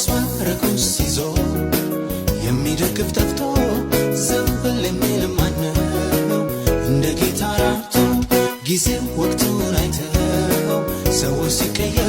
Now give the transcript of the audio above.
መስመር ሲዞ የሚደግፍ ጠፍቶ ዘንበል የሚል ማነው? እንደ ጌታ ራርቶ ጊዜው ወቅቱን አይተው ሰዎች ሲቀየሩ።